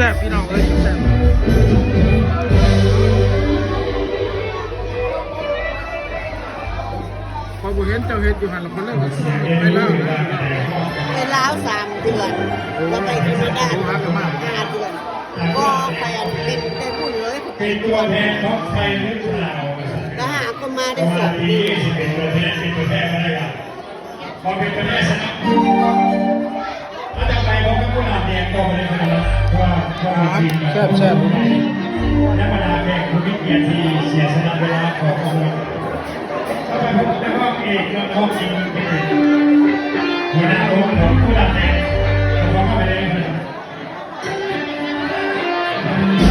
ແຊບພີ່ນ້ອງເອີຍ ແຊບ. ຂ້ອຍບໍ່ເຫັນເຈົ້າເຮັດຢູ່ຫັ້ນລະ ຂ້ອຍເລີຍວ່າຊິໄປລາວນະ. ໄປລາວສາມເດືອນ ແລ້ວໄປແຄນາດາຫ້າເດືອນ. ບໍ່ ຂ້ອຍອັນເປັນໄປພຸ້ນເລີຍ ເປັນຕົວແທນຂອງໄທຫຼືລາວ ແລ້ວຫາກໍມາໄດ້ສອງເດືອນ ເປັນຕົວແທນ ເປັນຕົວແທນ ບໍ່ໄດ້ວ່າ ຂໍເປັນໄປໄດ້ຊະນະ ຖ້າຈະໄປ ເພາະວ່າຜູ້ນຳແດງກໍບໍ່ໄດ້ເປັນນະ ເພາະວ່າ ເພາະວ່າ ແຊບໆ ທຳມະດາແຂກຜູ້ມີກຽດທີ່ເສຍສະຫຼະເວລາຂອງພວກເຮົາ ເຂົ້າໄປພົບກັບນັກຮ້ອງເອກ ນັກຮ້ອງຍິງເປັນຫົວໜ້າວົງຂອງຜູ້ນຳແດງ ກໍເຂົ້າໄປໄດ້ເພິ່ນ.